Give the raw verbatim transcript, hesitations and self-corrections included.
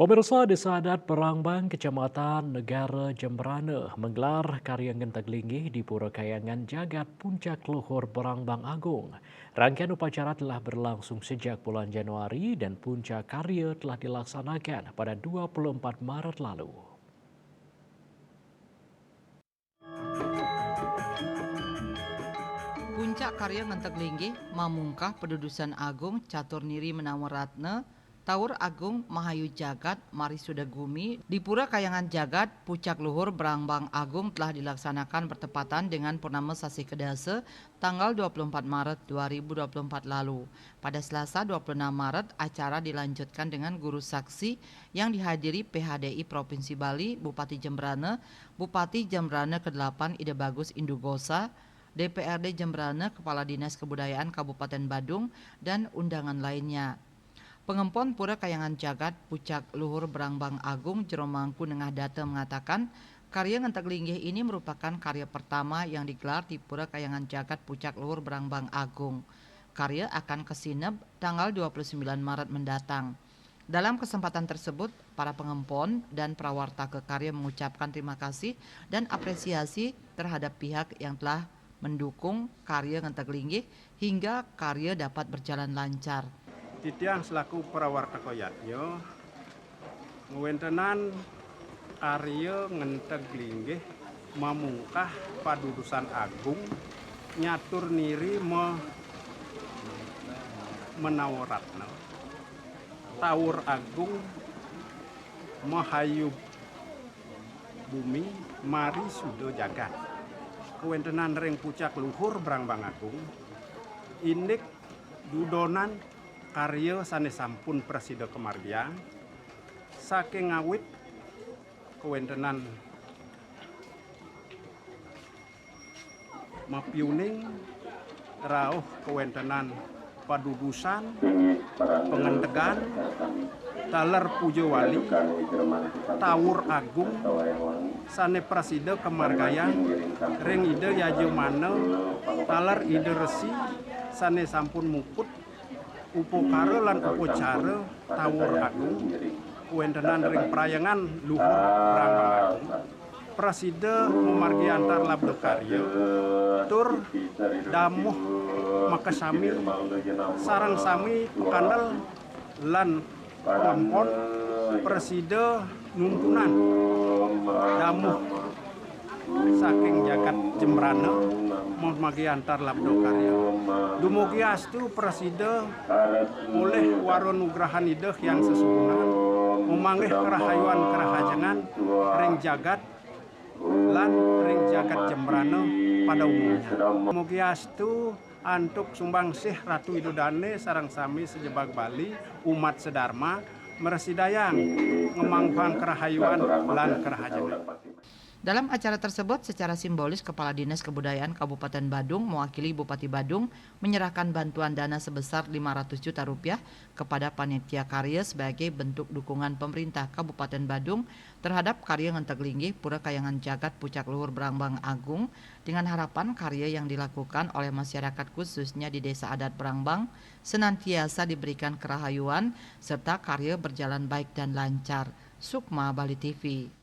Pemirsa, Desa Adat Berangbang, Kecamatan Negara Jembrana menggelar karya ngenteg linggih di Pura Kayangan Jagat Puncak Luhur Berangbang Agung. Rangkaian upacara telah berlangsung sejak bulan Januari dan puncak karya telah dilaksanakan pada dua puluh empat Maret lalu. Puncak karya ngenteg linggih mamungkah padudusan agung catur niri menawa ratna, Taur Agung Mahayu Jagat Marisuda Gumi di Pura Kayangan Jagat, Puncak Luhur Berangbang Agung telah dilaksanakan bertepatan dengan purnama sasih kedasa, tanggal dua puluh empat Maret dua ribu dua puluh empat lalu. Pada Selasa dua puluh enam Maret, acara dilanjutkan dengan guru saksi yang dihadiri P H D I Provinsi Bali, Bupati Jembrana, Bupati Jembrana kedelapan Ida Bagus Indugosa, D P R D Jembrana, Kepala Dinas Kebudayaan Kabupaten Badung, dan undangan lainnya. Pengempon Pura Kayangan Jagat Pucak Luhur Berangbang Agung, Jero Mangku Nengah Data, mengatakan, karya ngenteg linggih ini merupakan karya pertama yang digelar di Pura Kayangan Jagat Pucak Luhur Berangbang Agung. Karya akan kesineb tanggal dua puluh sembilan Maret mendatang. Dalam kesempatan tersebut, para pengempon dan prawartaka karya mengucapkan terima kasih dan apresiasi terhadap pihak yang telah mendukung karya ngenteg linggih hingga karya dapat berjalan lancar. Titiang selaku prawartaka yadnya ngwentenan karya ngenteg linggih mamungkah padudusan agung nyatur niri me-, menawa ratna. Taur Agung Mahayu Bumi Marisuda Jagat. Kawentenan ring Pucak Luhur Berangbang Agung, indik dudonan karya sane sampun prasida kamargiang, saking awit kawentenan mapiuning rauh kawentenan padudusan, pangentegan, taler puja wali, taur agung, sane prasida kamargayang ring Ida Yajamana, taler Ida Resi, sane sampun muput upakara lan upacara taur agung, kawentenan ring prayangan luhur Brahma Agung, prasida mamargi antar labda karya, tur damuh makasami sareng sami pakandel lan pangempon, prasida nuntunan damuh saking jagat Jembrana, mamargi antar labda karya. Dumugi astu prasida olih wara nugrahan Ida Hyang Sesuhunan, mamanggih karahayuan karahajengan ring jagat lan ring jagat Jembrana pada umumnya. Mugi astu antuk sumbangsih Ratu Ida Dane sareng sami sajebag Bali, umat sadarma, mrasidayang ngamangguhang karahayuan lan karahajengan. Dalam acara tersebut, secara simbolis Kepala Dinas Kebudayaan Kabupaten Badung mewakili Bupati Badung menyerahkan bantuan dana sebesar lima ratus juta rupiah kepada panitia karya sebagai bentuk dukungan pemerintah Kabupaten Badung terhadap karya ngenteg linggih Pura Kayangan Jagat Pucak Luhur Brambang Agung, dengan harapan karya yang dilakukan oleh masyarakat, khususnya di Desa Adat Brambang, senantiasa diberikan kerahayuan serta karya berjalan baik dan lancar. Sukma, Bali T V.